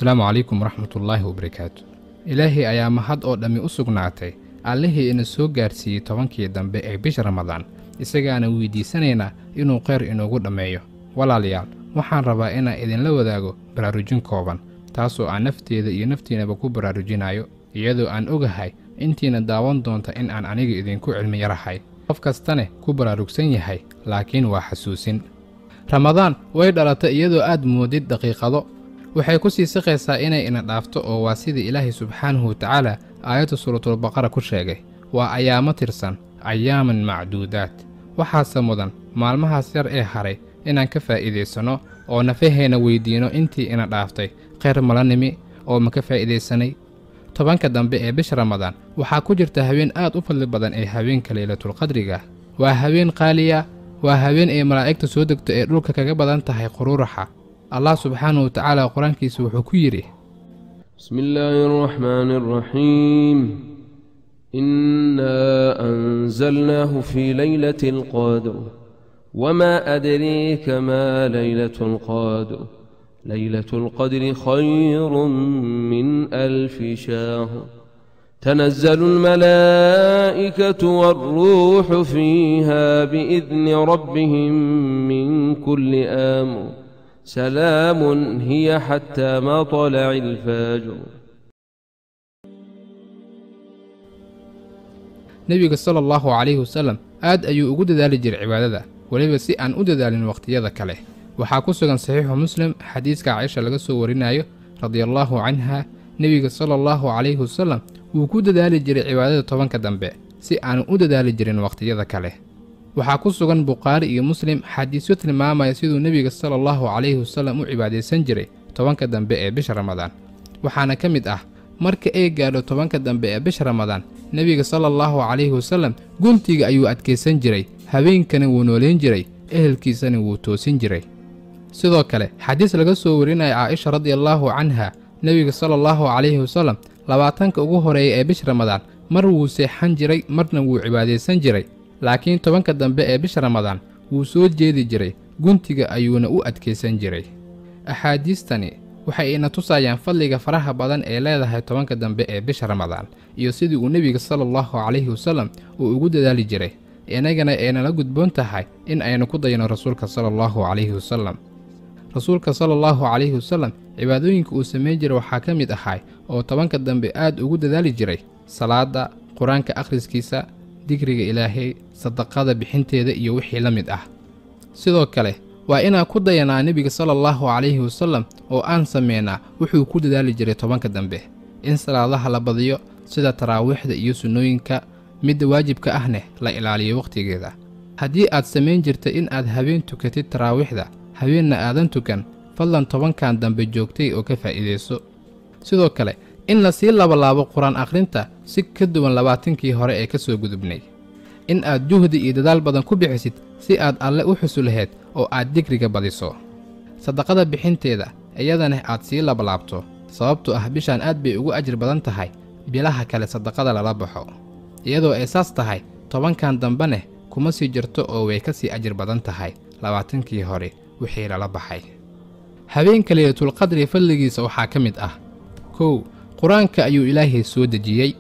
Asalaamu calaykum waraxmatullaahi wabarakaatu. Ilaahay ayaa mahad oo dhammi u sugnaatay, allihii ina soo gaarsiiyey 10kii dambe ee bisha Ramadaan, isagaana weydiisanaynaa inuu kheyr inoogu dhammeeyo. Walaalayaal, waxaan rabaa inaan idinla wadaago baraarujin kooban, taasoo aan nafteeda iyo naftiinaba ku baraarujinayo, iyadoo aan ogahay intiina daawan doonta in aan aniga idinku cilmi yarahay, qof kastane ku baraarugsan yahay, laakiin waa xasuusin. Ramadaan way dhalatay iyadoo aad moodid daqiiqado. Waxay ku sii siqaysaa inay ina dhaafto, oo waa sidii Ilaahay subxaanahu watacaala aayadda suuratulbaqara ku sheegay, waa ayaamo tirsan, ayaaman macduudaat. Waxaase mudan maalmahaas yar ee haray inaan ka faa'iidaysanno oo nafaheenna weydiino intii ina dhaaftay kheyr mala nimi oo ma ka faa'iidaysanay. 10ka dambe ee bisha Ramadaan waxaa ku jirta habeen aad u fadli badan ee habeenka Leylatulqadriga. Waa habeen qaaliya, waa habeen ay malaa'igta soo degto ee dhulka kaga badan tahay quruuraxa. Allah subxaanahu watacaala qur-aankiisa wuxuu ku yidhi: بسم الله الرحمن الرحيم إنا أنزلناه في ليلة القدر وما أدريك ما ليلة القدر ليلة القدر خير من 1000 شهر تنزل الملائكة والروح فيها بإذن ربهم من كل أمر سلام هي حتى مطلع الفجر. Nebiga sala allahu calayhi wasalam aad ayuu ugu dadaali jiray cibaadada, weliba si aan u dadaalin waqtiyada kale. Waxaa ku sugan Saxiixu Muslim xadiiska Caisha laga soo warinayo radiallahu canha, nebiga sala allahu calayhi wasalam wuu ku dadaali jiray cibaadada 10ka dambe si aanu u dadaali jirin waqtiyada kale. Waxaa ku sugan Bukhaari iyo Muslim xadiisyo tilmaamaya siduu nebiga sala allahu calayhi wasalam u cibaadaysan jiray 10ka dambe ee bisha Ramadaan. Waxaana ka mid ah, marka ay gaadho 10ka dambe ee bisha Ramadaan, nebiga sala allahu calayhi wasalam guntiga ayuu adkaysan jiray, habeenkana wuu nooleyn jiray, ehelkiisana wuu toosin jiray. Sidoo kale xadiis laga soo warinaya Caaisha radiallahu canha, nebiga sala allahu calayhi wasalam 20ka ugu horeeya ee bisha Ramadaan mar wuu seexan jiray, marna wuu cibaadaysan jiray, laakiin 10ka dambe ee bisha Ramadaan wuu soo jeedi jiray, guntiga ayuuna u adkaysan jiray. Axaadiistani waxay ina tusayaan fadliga faraha badan ee leedahay 10ka dambe ee bisha Ramadaan iyo sidii uu nebiga sala allahu calayhi wasalam uu ugu dadaali jiray. Inagana aynala gudboon tahay in aynu ku dayno rasuulka sala allahu calayhi wasalam. Rasuulka sala allahu calayhi wasalam cibaadooyinka uu samayn jiray waxaa ka mid ahay oo 10ka dambe aad ugu dadaali jiray salaada, qur-aanka akhriskiisa, dikriga Ilaahay, sadaqada bixinteeda iyo wixii la mid ah. Sidoo kale waa inaan ku dayanaa nebiga sala allahu calayhi wasalam oo aan sameynaa wuxuu ku dadaali jiray 10ka dambe, in salaadaha la badiyo sida taraawiixda iyo sunnooyinka, midda waajibka ahneh la ilaaliyo wakhtigeeda. Haddii aad samayn jirta in aad habeen tukatid taraawiixda, habeenna aadan tukan, fadlan 10kan dambe joogtay oo ka faa'iidayso. Sidoo kale in lasii labalaabo qur-aan akhrinta si ka duwan 20kii hore ee ka soo gudubnay, in aad juhdi iyo dadaal badan ku bixisid si aad alle u xusu lahayd oo aad dikriga badiso. Sadaqada bixinteeda iyadana aad sii labalaabto, sababtoo ah bishaan aad bay ugu ajir badan tahay bilaha kale sadaqada lala baxo. Iyadoo ay saas tahay, 10kan dambeneh kuma sii jirto oo way ka sii ajir badan tahay 20kii hore wixii lala baxay. Habeenka Leylatulqadri fadligiisa waxaa ka mid ah: 1, qur-aanka ayuu Ilaahay soo dejiyey.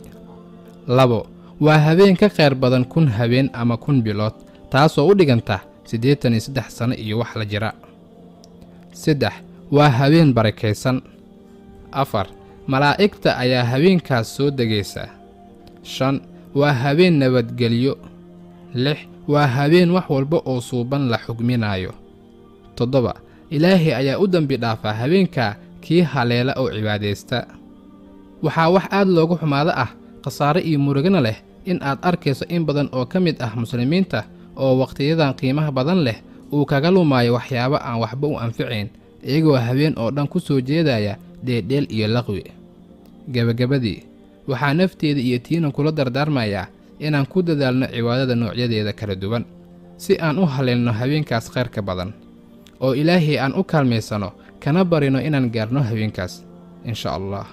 2, waa habeen ka khayr badan 1000 habeen ama 1000 bilood, taasoo u dhiganta 83 sano iyo wax la jira. 3, waa habeen barakaysan. 4, malaa'igta ayaa habeenkaas soo degaysa. 5, waa habeen nabadgelyo. 6, waa habeen wax walba oo suuban la xugminayo. 7, Ilaahay ayaa u dembi dhaafaa habeenkaa kii haleela oo cibaadaysta. Waxaa wax aad loogu xumaado ah, khasaare iyo murugana leh, in aad arkayso in badan oo ka mid ah muslimiinta oo wakhtiyadan qiimaha badan leh uu kaga lumaayo waxyaabo aan waxba u anficayn, iyagoo habeen oo dhan ku soo jeedaya dheeldheel iyo laqwi. Gebagabadii, waxaa nafteeda iyo tiina kula dardaarmayaa inaan ku dadaalno cibaadada noocyadeeda kala duwan si aan u haleelno habeenkaas khayrka badan, oo Ilaahay aan u kaalmaysano kana barino inaan gaarno habeenkaas insha Allah.